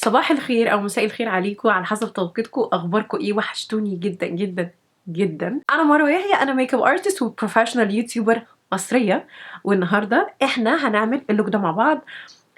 صباح الخير او مساء الخير عليكم على حسب توقيتكم. اخباركم ايه؟ وحشتوني جدا جدا جدا. انا مروه يحيى، انا makeup artist و professional YouTuber مصريه، والنهارده احنا هنعمل ال look ده مع بعض.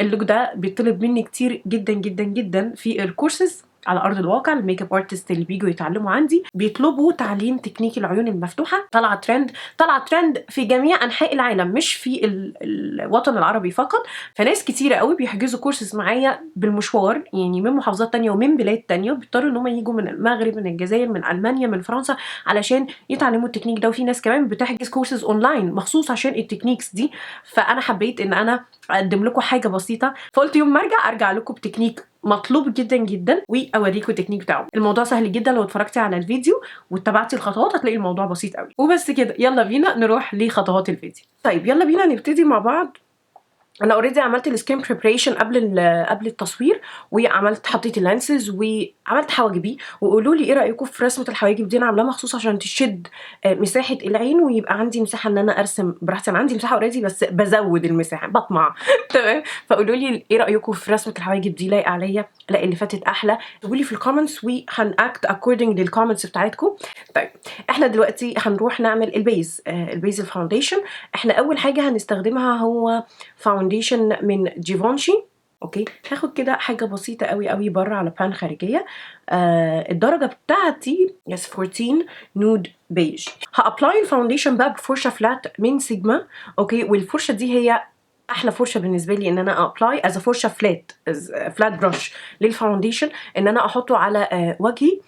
ال look ده بيطلب مني كتير جدا جدا جدا في الكورسز على ارض الواقع. ال makeup artist اللي بيجوا يتعلموا عندي بيطلبوا تعليم تكنيك العيون المفتوحه. طالعه ترند، طالعه ترند في جميع انحاء العالم، مش في الوطن العربي فقط. فناس كتيرة قوي بيحجزوا كورسز معايا بالمشوار، يعني من محافظات تانية ومن بلاد تانية، وبيضطروا ان هم يجوا من المغرب، من الجزائر، من المانيا، من فرنسا، علشان يتعلموا التكنيك ده. وفي ناس كمان بتحجز courses online مخصوص عشان ال techniques دي. فانا حبيت ان انا اقدم لكم حاجة بسيطه، فقلت يوم ما ارجع ارجع لكم بتكنيك مطلوب جدا جدا واوريكم التكنيك بتاعه. الموضوع سهل جدا، لو اتفرجتي على الفيديو واتبعتي الخطوات هتلاقي الموضوع بسيط قوي. وبس كده، يلا بينا نروح لخطوات الفيديو. طيب يلا بينا نبتدي مع بعض. انا already عملت ال skin preparation قبل التصوير، وعملت حطيت ال lenses وعملت حواجبي. وقولوا لي ايه رايكم في رسمه الحواجب دي؟ انا عاملاها مخصوص عشان تشد مساحة العين ويبقى عندي مساحة ان انا ارسم براحتي. انا عندي مساحة already بس بزود المساحه، بطمع. تمام، فقولوا لي ايه رايكم في رسمه الحواجب دي؟ لايقة عليا؟ لا اللي فاتت احلى؟ قولوا لي في ال comments وهن act according لل comments بتاعتكم. طيب احنا دلوقتي هنروح نعمل ال base، ال base ال foundation. احنا اول حاجة هنستخدمها هو foundation من Givenchy. okay، هاخد كده حاجة بسيطة قوي قوي بره على pan خارجيه. الدرجة بتاعتي S 14 nude beige. ه apply ال foundation بقى بفرشه flat من Sigma. okay، والفرشه دي هي احلى فرشه بالنسبة لي ان انا apply as فرشه flat، flat brush لل foundation، ان انا احطه على وجهي.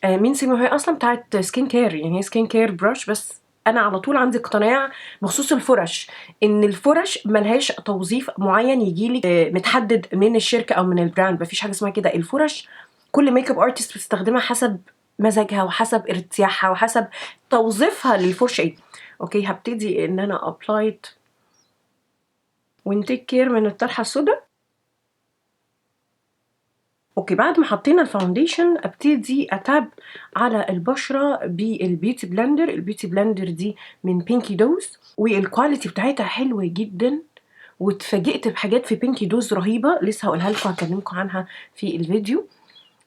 من سيجما، هي اصلا بتاعت skin care، يعني هي skin care brush. بس انا على طول عندي اقتناع بخصوص الفرش ان الفرش ملهاش توظيف معين يجيلك متحدد من الشركة او من ال brand. مفيش حاجة اسمها كده. الفرش كل makeup artist بتستخدمها حسب مزاجها وحسب ارتياحها وحسب توظيفها للفرشه ايه. okay، هبتدي ان انا apply it ون take care من الطرحة السوداء. okay، بعد ما حطينا ال foundation ابتدي ا tap على البشرة بال beauty blender. ال beauty blender دي من Pinky Dose، وال quality بتاعتها حلوة جدا، واتفاجئت بحاجات في Pinky Dose رهيبه، لسه هقولها لكم، هكلمكم عنها في الفيديو.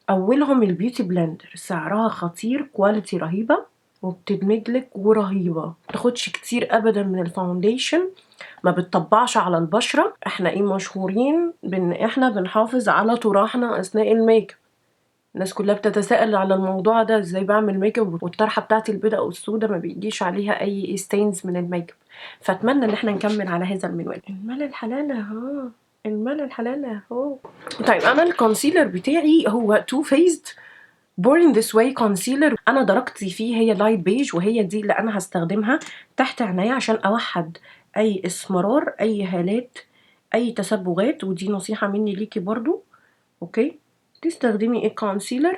اولهم ال beauty blender، سعرها خطير، quality رهيبة وبتدمج لك ورهيبه، متاخدش كتير ابدا من ال foundation، ما بتطبعش على البشره. احنا ايه مشهورين بان احنا بنحافظ على طرحنا اثناء الميك اب. الناس كلها بتتساءل على الموضوع ده، ازاي بعمل ميك اب والطرحه بتاعتي البيضاء او السوداء ما بيجيش عليها اي stains من الميك اب؟ فاتمنى ان احنا نكمل على هذا المنوال. المال الحلال اهو، المال الحلال اهو. طيب انا ال concealer بتاعي هو Too Faced Born This Way concealer. انا درجتي فيه هي light beige، وهي دي اللي انا هستخدمها تحت عينيا عشان اوحد اي اسمرار، اي هالات، اي تصبغات. ودي نصيحة مني ليكي برضو، okay، تستخدمي ايه concealer،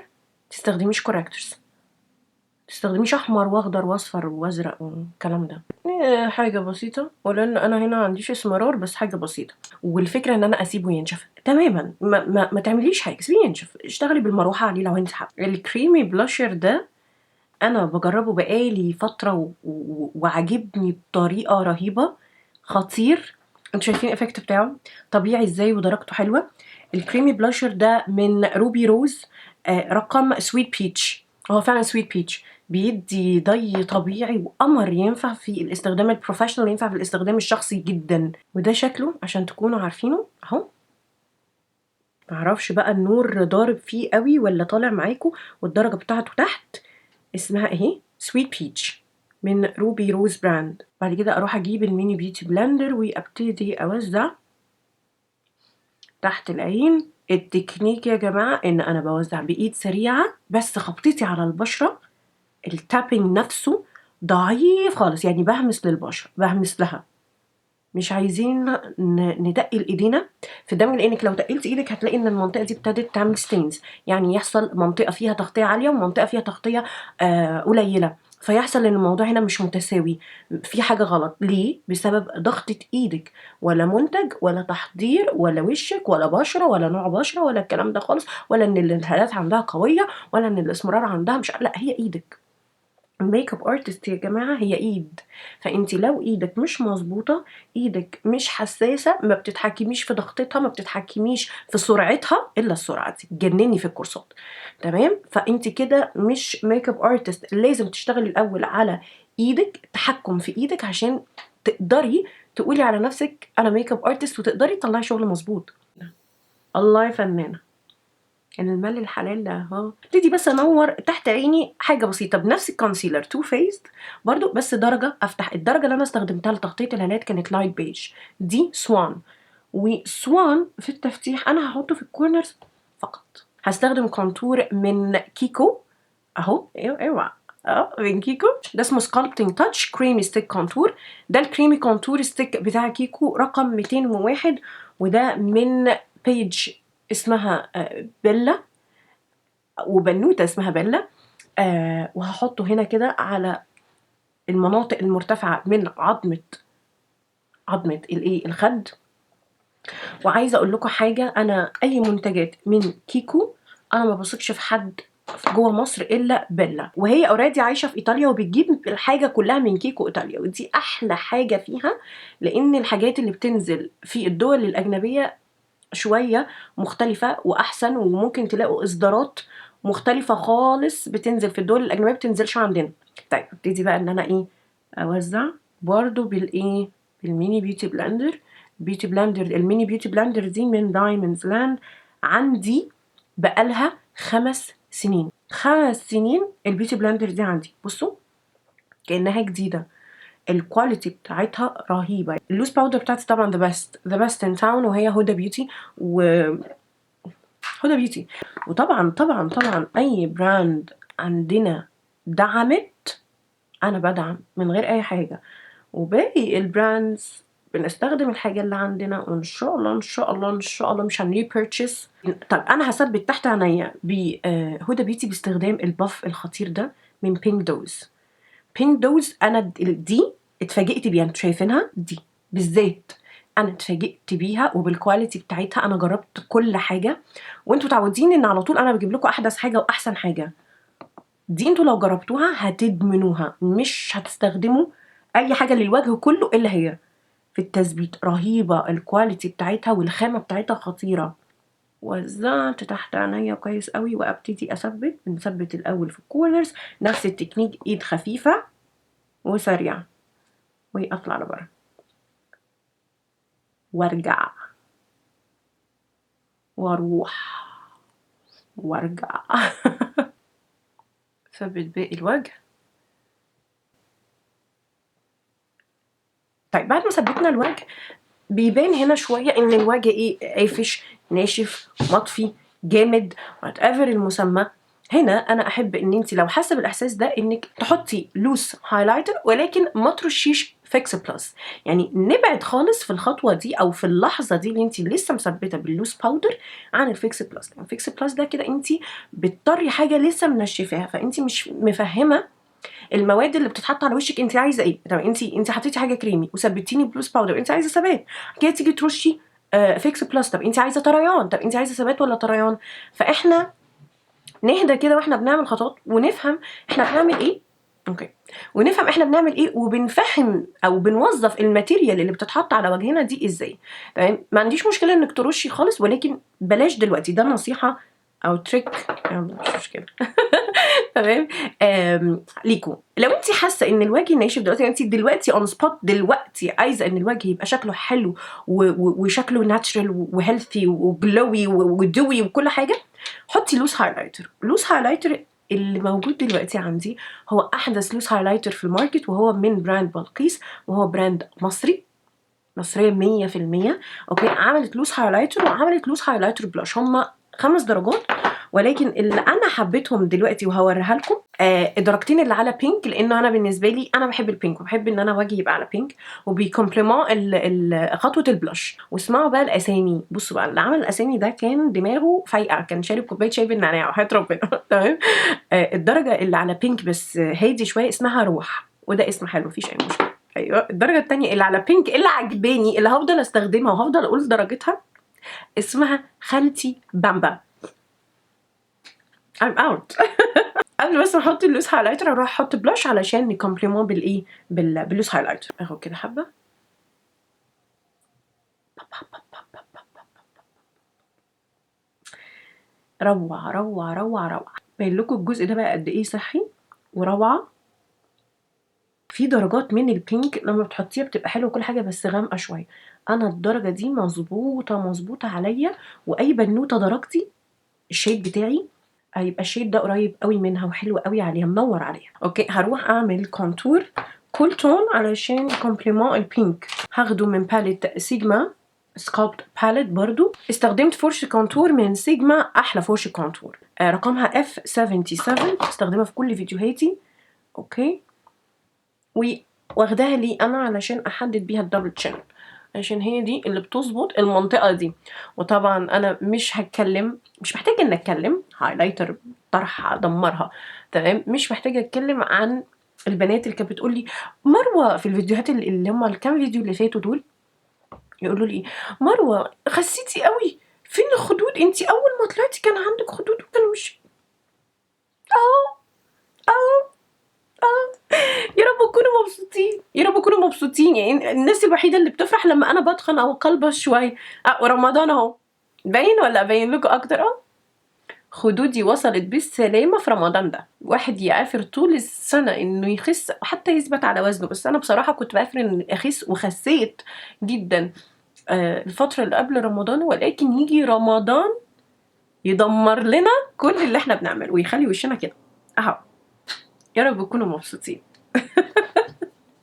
تستخدميش correctors، تستخدميش احمر واخضر واصفر وازرق والكلام ده. إيه حاجة بسيطه، ولان انا هنا ما عنديش اسمرار، بس حاجة بسيطه. والفكرة ان انا اسيبه ينشف تماما، ما تعمليش حاجه، سيبيه ينشف، اشتغلي بالمروحه عليه لو انت حابه. ال creamy blusher ده انا بجربه بقالي فترة وعاجبني بطريقة رهيبه، خطير. انتوا شايفين ال effect بتاعه طبيعي ازاي ودرجته حلوه. ال creamy blusher ده من Ruby Rose، رقم sweet peach. هو فعلا sweet peach، بيدي ضي طبيعي وقمر، ينفع في الاستخدام ال professional، ينفع في الاستخدام الشخصي جدا. وده شكله عشان تكونوا عارفينه اهو. معرفش بقى النور ضارب فيه قوي ولا طالع معاكم. والدرجة بتاعته تحت اسمها اهي sweet peach من Ruby Rose brand. بعد كده اروح اجيب ال mini beauty blender وابتدي اوزع تحت العين. التكنيك يا جماعة ان انا بوزع بايد سريعة، بس خبطتي على البشرة، ال tapping نفسه ضعيف خالص، يعني بهمس للبشرة، بهمس لها. مش عايزين ندقل ايدينا في الدمج، لانك لو تقلتي ايدك هتلاقي ان المنطقة دي ابتدت تعمل stains، يعني يحصل منطقة فيها تغطيه عالية ومنطقة فيها تغطيه قليله، فيحصل ان الموضوع هنا مش متساوي، في حاجة غلط. ليه؟ بسبب ضغطه ايدك، ولا منتج ولا تحضير ولا وشك ولا بشره ولا نوع بشره ولا الكلام ده خالص، ولا ان الهالات عندها قوية ولا ان الاسمرار عندها مش، لا، هي ايدك. ال makeup artist يا جماعة هي ايد، فانت لو ايدك مش مظبوطة، ايدك مش حساسه، ما بتتحكميش في ضغطتها، ما بتتحكميش في سرعتها، الا السرعة دي تجنني في الكورسات، تمام؟ فانت كده مش makeup artist. لازم تشتغلي الاول على ايدك، تحكم في ايدك، عشان تقدري تقولي على نفسك انا makeup artist وتقدري تطلعي شغل مظبوط. الله يا فنانة، المال الحلال ده اهو. ابتدي بس انور تحت عيني حاجة بسيطة بنفس ال concealer Too Faced برضو، بس درجه افتح. الدرجة اللي انا استخدمتها لتغطيه الهالات كانت light beige، دي swan، و swan في التفتيح انا هحطه في ال corners فقط. هستخدم contour من كيكو اهو، ايوه ايوه من كيكو، ده اسمه sculpting touch creamy stick contour. ده ال creamy contour stick بتاع كيكو رقم 201، وده من page اسمها بيلا، وبنوته اسمها بيلا. وهحطه هنا كده على المناطق المرتفعة من عظمه الايه الخد. وعايزه اقول لكم حاجه، انا اي منتجات من كيكو انا ما بثقش في حد جوه مصر الا بيلا، وهي already عايشه في ايطاليا وبتجيب الحاجة كلها من كيكو ايطاليا، ودي احلى حاجة فيها، لان الحاجات اللي بتنزل في الدول الاجنبية شوية مختلفة واحسن، وممكن تلاقوا اصدارات مختلفة خالص بتنزل في الدول الاجنبية بتنزلش عندنا. طيب ابتدي بقى ان انا ايه اوزع برضو بالايه بال mini beauty blender. beauty blender، ال mini beauty blender دي من Diamonds Land، عندي بقالها 5 سنين، 5 سنين ال beauty blender دي عندي. بصوا كأنها جديدة، ال quality بتاعتها رهيبة. ال loose powder بتاعتي طبعا the best، the best in town، وهي هدى بيوتي، و هدى بيوتي. وطبعا طبعا طبعا اي brand عندنا دعمت انا بدعم من غير اي حاجة، وباقي ال brands بنستخدم الحاجة اللي عندنا، وان شاء الله ان شاء الله ان شاء الله مش هن repurchase. طب انا هثبت تحت عينيا بهدى بيوتي باستخدام ال puff الخطير ده من Pink Dose. Pink Dose انا دي اتفاجئت بيها، انتوا شايفينها دي بالذات انا اتفاجئت بيها وبال quality بتاعتها. انا جربت كل حاجه، وانتوا متعودين ان على طول انا بجيب لكم احدث حاجة واحسن حاجه. دي انتوا لو جربتوها هتدمنوها، مش هتستخدموا اي حاجة للوجه كله الا هي. في التثبيت رهيبه، ال quality بتاعتها والخامه بتاعتها خطيره. وزعت تحت عينيا كويس قوي وابتدي اثبت. بنثبت الاول في ال corners، نفس التكنيك، ايد خفيفة وسريعة واطلع لبره وارجع واروح وارجع. ثبت باقي الوجه. طيب بعد ما ثبتنا الوجه بيبان هنا شوية ان الوجه ايه، قافش، ناشف، مطفي، جامد، whatever المسمى. هنا انا احب ان انت لو حاسه بالاحساس ده انك تحطي loose highlighter، ولكن ما ترشيش Fix Plus. يعني نبعد خالص في الخطوة دي او في اللحظة دي اللي انت لسه مثبتة بال loose powder عن ال Fix Plus. ال Fix Plus ده كده انت بتطري حاجة لسه منشفاها، فانت مش مفهمه المواد اللي بتتحط على وشك انت عايزه ايه. طب انت حطيتي حاجة كريمي وثبتيني ب loose powder، انت عايزه ثبات، كده تيجي ترشي Fix Plus، طب انت عايزه طريان، طب انت عايزه ثبات ولا طريان؟ فاحنا نهدى كده واحنا بنعمل خطوات ونفهم احنا بنعمل ايه، okay، ونفهم احنا بنعمل ايه، وبنفهم او بنوظف ال material اللي بتتحط على وجهنا دي ازاي. تمام، ما عنديش مشكلة انك ترشي خالص، ولكن بلاش دلوقتي، ده نصيحة او trick، يلا مش مشكلة. تمام، ليكو لو انت حاسه ان الوجه ناشف دلوقتي، انت دلوقتي on spot دلوقتي عايزه ان الوجه يبقى شكله حلو وشكله natural و healthy و glowy و dewy وكل حاجه، حطي loose highlighter. loose highlighter اللي موجود دلوقتي عندي هو احدث loose highlighter في ال market، وهو من brand بلقيس، وهو brand مصري، مصرية 100%. okay، عملت loose highlighter وعملت loose highlighter blush، هما 5 درجات، ولكن اللي انا حبيتهم دلوقتي وهوريها لكم الدرجتين اللي على pink، لانه انا بالنسبة لي انا بحب ال pink وبحب ان انا وجهي يبقى على pink وبي complement خطوة ال blush. واسمعوا بقى الاسامي، بصوا بقى اللي عمل الاسامي ده كان دماغه فايقه، كان شارب كوباية شاي بالنعناع وحياه ربنا. تمام، الدرجة اللي على pink بس هادي شوية اسمها روح، وده اسم حلو مفيش اي مشكله. ايوه، الدرجة الثانية اللي على pink اللي عجباني اللي هفضل استخدمها وهفضل اقول درجتها اسمها خالتي بامبا. I'm out. قبل بس ما احط ال loose highlighter اروح احط blush علشان ن complement بالايه، بال loose highlighter. اهو كده حبه. روعه روعه روعه روعه. باين لكم الجزء ده بقى قد ايه صحي وروعه. في درجات من ال pink لما بتحطيها بتبقى حلوة وكل حاجة، بس غامقه شوية. انا الدرجة دي مظبوطة مظبوطة عليا، واي بنوته درجتي ال shade بتاعي هيبقى ال shade ده قريب قوي منها وحلو قوي عليها، منور عليها. okay هروح اعمل contour cool tone علشان complement ال pink. هاخده من palette Sigma Sculpt palette. برضو استخدمت فرشة contour من سيجما، احلى فرشة contour، رقمها F77، استخدمها في كل فيديوهاتي. okay واخداها لي انا علشان احدد بيها ال double chin، عشان هي دي اللي بتظبط المنطقة دي. وطبعا انا مش هتكلم، مش محتاجة ان اتكلم، highlighter طرحة ادمرها، تمام. مش محتاجة اتكلم عن البنات اللي كانت بتقول لي مروة في الفيديوهات اللي هم الكام فيديو اللي فاتوا دول، يقولوا لي مروة خسيتي قوي، فين الخدود؟ انتي اول ما طلعتي كان عندك خدود وكان وش يا رب تكونوا مبسوطين، يا رب تكونوا مبسوطين. يعني الناس الوحيدة اللي بتفرح لما انا بتخن او قلبش شوية. ورمضان اهو باين ولا ابين لكم اكتر؟ خدودي وصلت بالسلامة في رمضان ده. واحد يعافر طول السنة انه يخس حتى يثبت على وزنه، بس انا بصراحة كنت بعافر ان اخس وخسيت جدا الفترة اللي قبل رمضان، ولكن يجي رمضان يدمر لنا كل اللي احنا بنعمله ويخلي وشنا كده اهو. يا رب تكونوا مبسوطين.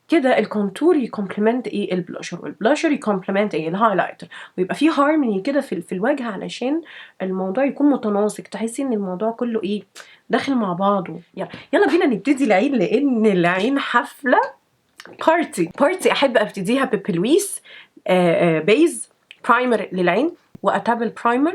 كده ال contour ي complement ايه ال blusher، وال blusher ي complement ايه ال highlighter، ويبقى فيه هارموني كده في الواجهة علشان الموضوع يكون متناسق، تحسي ان الموضوع كله ايه داخل مع بعضه. يلا يلا بينا نبتدي العين، لان العين حفلة party party. احب ابتديها ببلويس base primer للعين، واتابل primer.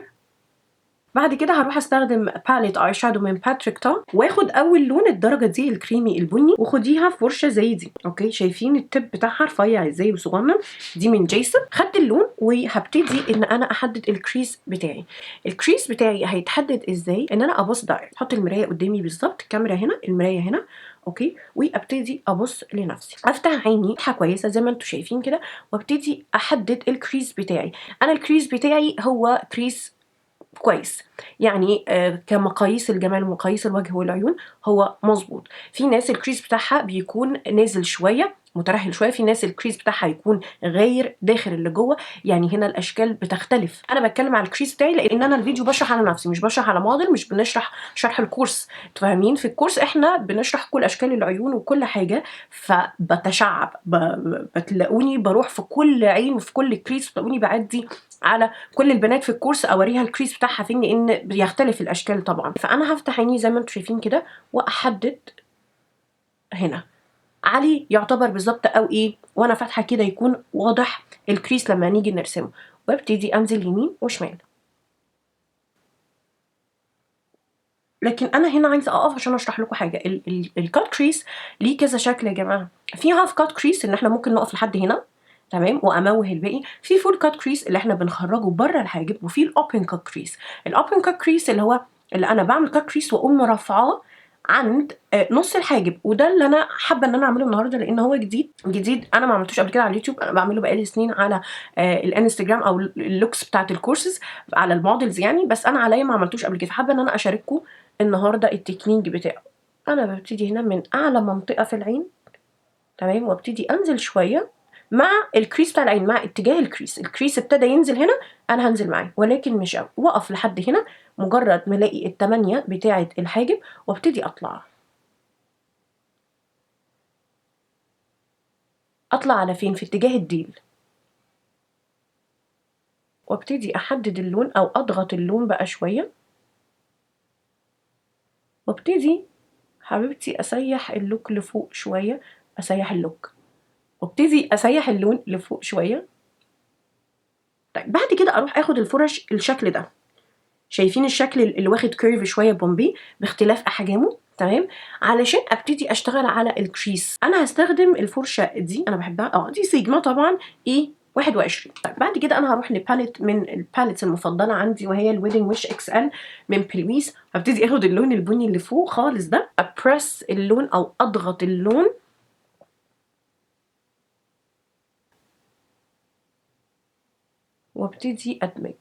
بعد كده هروح استخدم palette eyeshadow من Patrick Ta، واخد اول لون الدرجة دي الكريمي البني، وخديها في فرشه زي دي. okay شايفين ال tip بتاعها رفيع ازاي وصغنن، دي من جيسون. خدت اللون وهبتدي ان انا احدد ال crease بتاعي. ال crease بتاعي هيتحدد ازاي؟ ان انا ابص direct، احط المراية قدامي بالظبط، الكاميرا هنا، المراية هنا، okay، وابتدي ابص لنفسي، افتح عيني فتحه كويسة زي ما انتم شايفين كده، وابتدي احدد ال crease بتاعي. انا ال crease بتاعي هو crease كويس، يعني كمقاييس الجمال ومقاييس الوجه والعيون هو مظبوط. في ناس ال crease بتاعها بيكون نازل شوية مترهل شوية، في ناس ال crease بتاعها يكون غير داخل اللي جوه، يعني هنا الاشكال بتختلف. انا بتكلم على ال crease بتاعي لان انا الفيديو بشرح على نفسي، مش بشرح على موديل، مش بنشرح شرح الكورس، انتوا فاهمين؟ في الكورس احنا بنشرح كل اشكال العيون وكل حاجة، فبتشعب، بتلاقوني بروح في كل عين وفي كل crease، بتلاقوني بعدي على كل البنات في الكورس اوريها ال crease بتاعها فين، لان بيختلف الاشكال طبعا. فانا هفتح عيني زي ما انتوا شايفين كده واحدد هنا علي يعتبر بالظبط او ايه، وانا فاتحة كده يكون واضح ال crease لما نيجي نرسمه، وابتدي انزل يمين وشمال. لكن انا هنا عايزه اقف عشان اشرح لكم حاجة. ال cut crease ليه كذا شكل يا جماعة. في half cut crease ان احنا ممكن نقف لحد هنا، تمام، واموه الباقي. في full cut crease اللي احنا بنخرجه بره الحاجب، وفي ال open cut crease. ال open cut crease اللي هو اللي انا بعمل cut crease واقوم رافعاه عند نص الحاجب، وده اللي انا حابة ان انا اعمله النهارده لان هو جديد جديد، انا ما عملتوش قبل كده على اليوتيوب، انا بعمله بقالي سنين على الانستجرام او ال looks بتاعت الكورسز على ال models يعني، بس انا عليا ما عملتوش قبل كده، فحابه ان انا اشارككم النهارده التكنيك بتاعه. انا ببتدي هنا من اعلى منطقة في العين، تمام، وابتدي انزل شوية مع ال crease بتاع العين، مع اتجاه ال crease. ال crease ابتدى ينزل هنا، انا هنزل معاه ولكن مش قوي، واقف لحد هنا مجرد ما الاقي التمانية بتاعه الحاجب وابتدي اطلع. اطلع على فين؟ في اتجاه الديل، وابتدي احدد اللون او اضغط اللون بقى شوية، وابتدي حبيبتي اسيح ال look لفوق شوية، اسيح ال look وابتدي اسيح اللون لفوق شوية. طيب بعد كده اروح اخد الفرش الشكل ده، شايفين الشكل اللي واخد curve شوية بومبي باختلاف احجامه، تمام، علشان ابتدي اشتغل على ال crease. انا هستخدم الفرشة دي، انا بحبها، دي سيجما طبعا، E 21. 21. طيب بعد كده انا هروح ل palette من ال palettes المفضلة عندي، وهي ال Wedding Wish XL من بلويس. هبتدي اخد اللون البني اللي فوق خالص ده، ا press اللون او اضغط اللون وابتدي ادمج.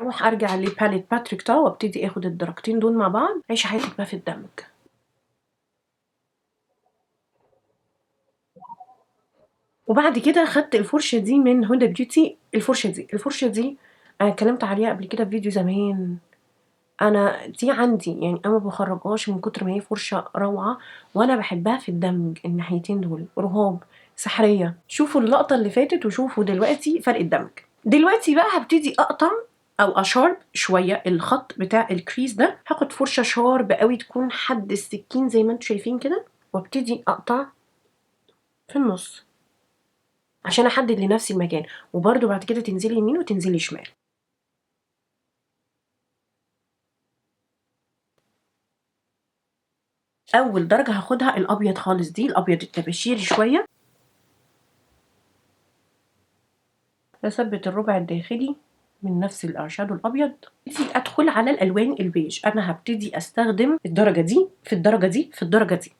اروح ارجع ل palette باتريك تا وابتدي اخد الدرجتين دول مع بعض. عيشي حياتك بقى في الدمج. وبعد كده خدت الفرشة دي من هدى بيوتي. الفرشة دي انا اتكلمت عليها قبل كده في فيديو زمان، انا دي عندي يعني انا ما بخرجهاش من كتر ما هي فرشه روعه، وانا بحبها في الدمج. الناحيتين دول رهاب سحريه. شوفوا اللقطة اللي فاتت وشوفوا دلوقتي فرق الدمج. دلوقتي بقى هبتدي اقطع او ا sharp شوية الخط بتاع ال crease ده. هاخد فرشه sharp قوي تكون حد السكين زي ما انتم شايفين كده، وابتدي اقطع في النص عشان احدد لنفسي المكان. وبرده بعد كده تنزلي يمين وتنزلي شمال. اول درجه هاخدها الابيض خالص، دي الابيض الطباشيري شوية. اثبت الربع الداخلي من نفس ال eyeshadow الابيض. ابتدي ادخل على الالوان البيج. انا هبتدي استخدم الدرجة دي في الدرجة دي في الدرجة دي.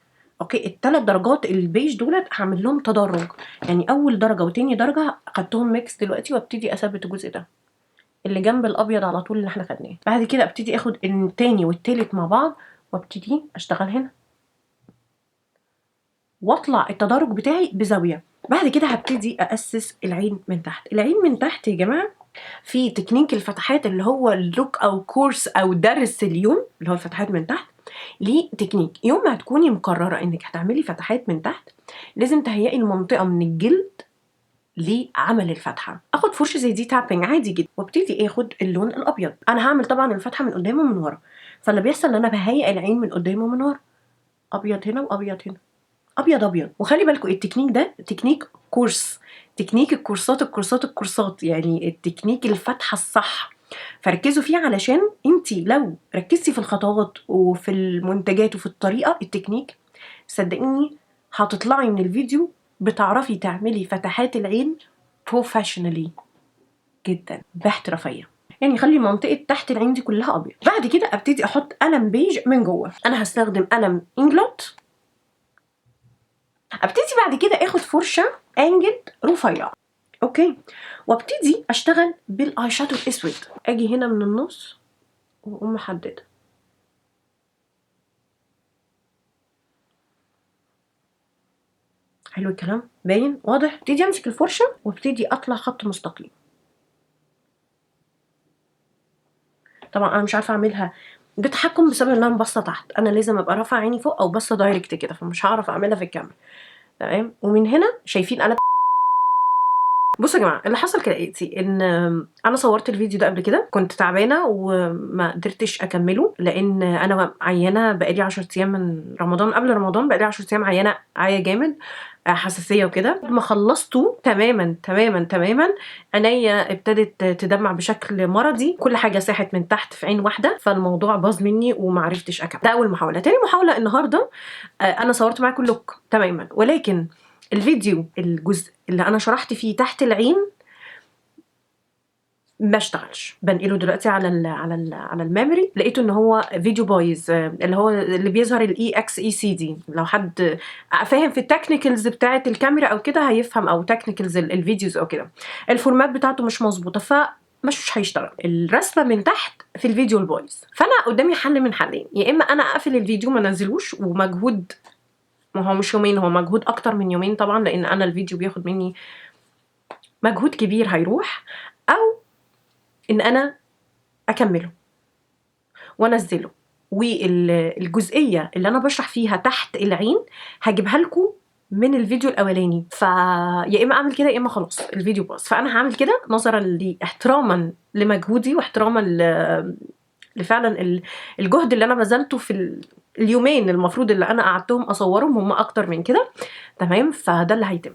okay، الثلاث درجات البيج دولت هعمل لهم تدرج، يعني اول درجه وتاني درجه خدتهم mix دلوقتي، وابتدي اثبت الجزء ده اللي جنب الابيض على طول اللي احنا خدناه. بعد كده ابتدي اخد التاني والتالت مع بعض وابتدي اشتغل هنا واطلع التدرج بتاعي بزاوية. بعد كده هبتدي اسس العين من تحت. العين من تحت يا جماعة في تكنيك الفتحات اللي هو ال look او كورس او درس اليوم اللي هو الفتحات من تحت. ليه تكنيك؟ يوم ما هتكوني مقررة انك هتعملي فتحات من تحت لازم تهيئي المنطقة من الجلد لعمل الفتحة. اخد فرشه زي دي tapping عادي جدا وابتدي اخد اللون الابيض. انا هعمل طبعا الفتحة من قدام ومن ورا، فاللي بيحصل ان انا بهيئ العين من قدام ومن ورا، ابيض هنا وابيض هنا، ابيض ابيض. وخلي بالكم التكنيك ده تكنيك كورس، تكنيك الكورسات الكورسات الكورسات، يعني التكنيك الفتحة الصح، فركزوا فيه علشان انتي لو ركزتي في الخطوات وفي المنتجات وفي الطريقة التكنيك صدقيني هتطلعي من الفيديو بتعرفي تعملي فتحات العين professionally جدا باحترافيه. يعني خلي منطقة تحت العين دي كلها ابيض. بعد كده ابتدي احط قلم بيج من جوه. انا هستخدم قلم انجلوت. ابتدي بعد كده اخد فرشه angle رفيع، okay، وابتدي اشتغل بال eyeshadow الاسود. اجي هنا من النص واقوم محددة. حلو الكلام، باين واضح. ابتدي امسك الفرشة وابتدي اطلع خط مستقيم. طبعا انا مش عارفه اعملها بتحكم بسبب ان انا باصة تحت، انا لازم ابقى رافعه عيني فوق او باصة direct كده، فمش هعرف اعملها في الكاميرا. تمام. ومن هنا شايفين انا بصوا يا جماعة اللي حصل كالاتي، ان انا صورت الفيديو ده قبل كده، كنت تعبانة وما قدرتش اكمله لان انا عيانه بقالي 10 ايام من رمضان، قبل رمضان بقالي 10 ايام عيانه عيا جامد، حساسية وكده. ما خلصته تماما تماما تماما عينيا ابتدت تدمع بشكل مرضي، كل حاجة ساحت من تحت في عين واحدة، فالموضوع باظ مني وما عرفتش اكمل. ده اول محاولة. تاني محاولة النهارده انا صورت معاكم ال look تماما، ولكن الفيديو الجزء اللي انا شرحت فيه تحت العين ما اشتغلش. بنقله دلوقتي على ال على ال على ال memory، لقيته ان هو فيديو بايظ، اللي هو اللي بيظهر ال EXEC دي. لو حد فاهم في ال technicals بتاعه الكاميرا او كده هيفهم، او technicals ال videos او كده، ال format بتاعته مش مظبوطة فمش هيشتغل الرسمة من تحت في الفيديو البايظ. فانا قدامي حل من حلين، يا اما انا اقفل الفيديو ما انزلوش ومجهود، ما هو مش يومين، هو مجهود اكتر من يومين طبعا لان انا الفيديو بياخد مني مجهود كبير هيروح، او ان انا اكمله وانزله. والجزئيه اللي انا بشرح فيها تحت العين هجيبها لكم من الفيديو الاولاني، فيا اما اعمل كده يا اما خلاص الفيديو باظ. فانا هعمل كده نظرا لاحتراما لمجهودي واحتراما لفعلا الجهد اللي انا بذلته في اليومين المفروض اللي انا قعدتهم اصورهم، هم اكتر من كده. تمام، فده اللي هيتم.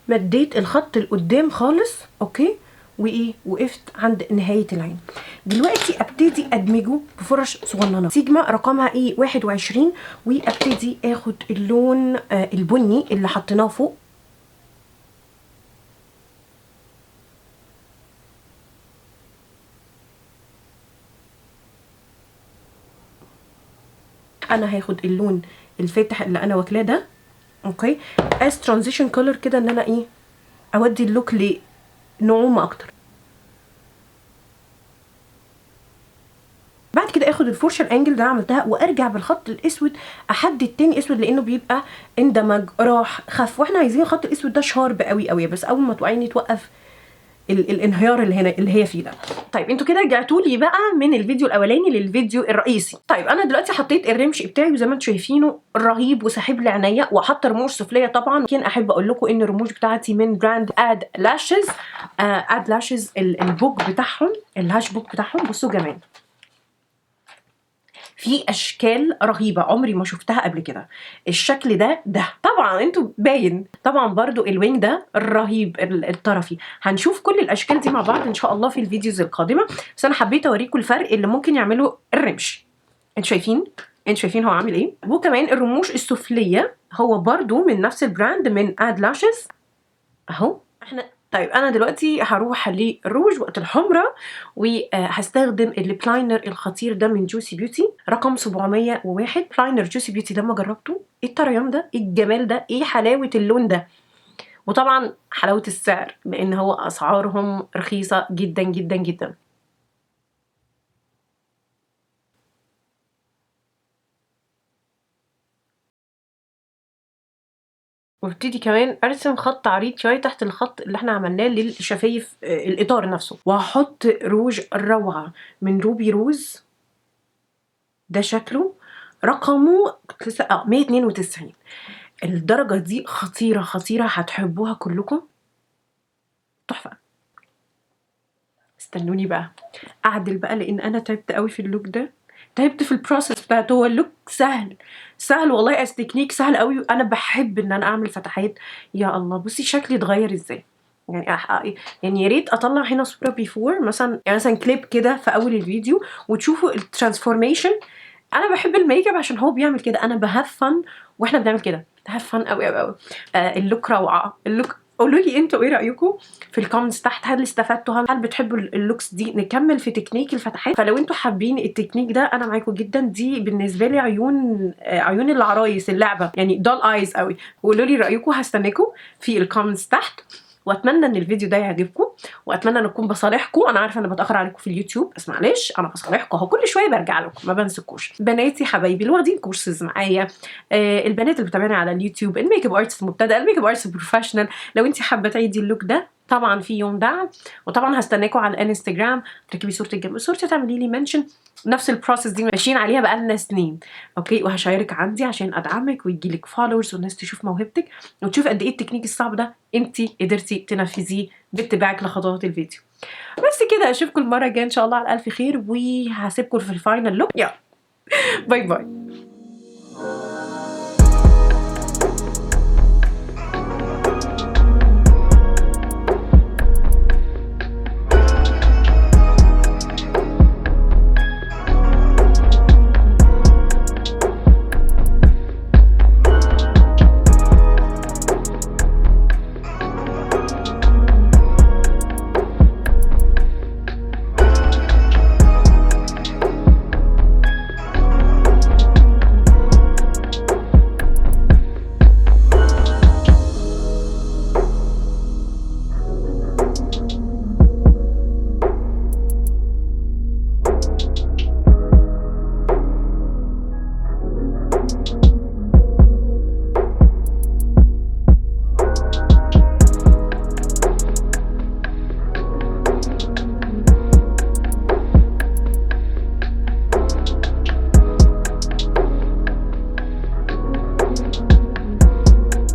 مديت الخط لقدام خالص، okay، وايه، وقفت عند نهاية العين. دلوقتي ابتدي ادمجه بفرش صغننه، سيجما رقمها ايه 21، وابتدي اخد اللون البني اللي حطيناه فوق. انا هاخد اللون الفاتح اللي انا واكلاه ده، okay، as transition color كده، ان انا ايه اودي ال look لنعومه اكتر. بعد كده اخد الفرشة ال angle ده عملتها، وارجع بالخط الاسود احدد تاني اسود، لانه بيبقى اندمج راح خف، واحنا عايزين الخط الاسود ده sharp قوي قوي، بس اول ما توعيني توقف الانهيار اللي هنا اللي هي فيه ده. طيب انتوا كده رجعتوا لي بقى من الفيديو الاولاني للفيديو الرئيسي. طيب انا دلوقتي حطيت الرمش بتاعي، وزي ما انتوا شايفينه رهيب وساحب لي عينيا، وحاطه رموش سفليه طبعا. لكن احب اقول لكم ان الرموش بتاعتي من brand Add Lashes، Add Lashes ال book بتاعهم، ال lash book بتاعهم، بصوا جمال، في اشكال رهيبة عمري ما شفتها قبل كده. الشكل ده طبعا انتوا باين طبعا برضو ال wing ده الرهيب الطرفي. هنشوف كل الاشكال دي مع بعض ان شاء الله في ال videos القادمة، بس انا حبيت اوريكم الفرق اللي ممكن يعمله الرمش. انتوا شايفين، انتوا شايفين هو عامل ايه؟ وكمان الرموش السفليه هو برضو من نفس ال brand من Add Lashes اهو. احنا طيب انا دلوقتي هروح للروج وقت الحمرة، وهستخدم ال lip liner الخطير ده من Juicy Beauty رقم 701. liner Juicy Beauty لما جربته، ايه الطريان ده، ايه الجمال ده، ايه حلاوة اللون ده، وطبعا حلاوة السعر لان هو اسعارهم رخيصة جدا جدا جدا. وابتدي كمان ارسم خط عريض شوية تحت الخط اللي احنا عملناه للشفايف الاطار نفسه. وهحط روج روعه من Ruby Rose، ده شكله، رقمه كنت لسه 192. الدرجة دي خطيرة خطيرة، هتحبوها كلكم، تحفة. استنوني بقى اعدل بقى، لان انا تعبت قوي في ال look ده، تعبت في ال process بتاعته. هو ال look سهل سهل والله، as technique سهل قوي، وانا بحب ان انا اعمل فتحات. يا الله بصي شكلي اتغير ازاي، يعني يا ريت اطلع هنا صوره before مثلا، يعني مثلا كليب كده في اول الفيديو وتشوفوا ال transformation. انا بحب الميك اب عشان هو بيعمل كده، انا ب have fun واحنا بنعمل كده، have fun قوي قوي قوي. ال look روعه، ال look. قولوا لي انتوا ايه رايكم في ال comments تحت، هل استفدتوا، هل بتحبوا ال looks دي؟ نكمل في تكنيك الفتحات، فلو انتوا حابين التكنيك ده انا معاكم جدا. دي بالنسبة لي عيون العرايس، اللعبة يعني doll eyes قوي. وقولوا لي رايكم، هستناكم في ال comments تحت، واتمنى ان الفيديو ده يعجبكم، واتمنى ان اكون بصالحكم. انا عارفه انا بتاخر عليكم في اليوتيوب، بس معلش انا بصالحكم اهو، كل شوية برجع لكم ما بنسكوش. بناتي حبايبي اللي واخدين كورسز معايا، البنات اللي بتابعني على اليوتيوب، ال makeup artist المبتدئ، ال makeup artist professional، لو انت حابة تعيدي ال look ده طبعا في يوم دعم، وطبعا هستناكم على الانستجرام تركبي صورتك جنب صورتي تعملي لي mention. نفس ال process دي ماشيين عليها بقالنا سنين، okay. وهشارك عندي عشان ادعمك ويجيلك followers والناس تشوف موهبتك وتشوف قد ايه التكنيك الصعب ده انت قدرتي تنفذيه باتباعك لخطوات الفيديو. بس كده، اشوفكم المرة الجاية ان شاء الله على الف خير، وهسيبكم في ال final look. يلا bye bye.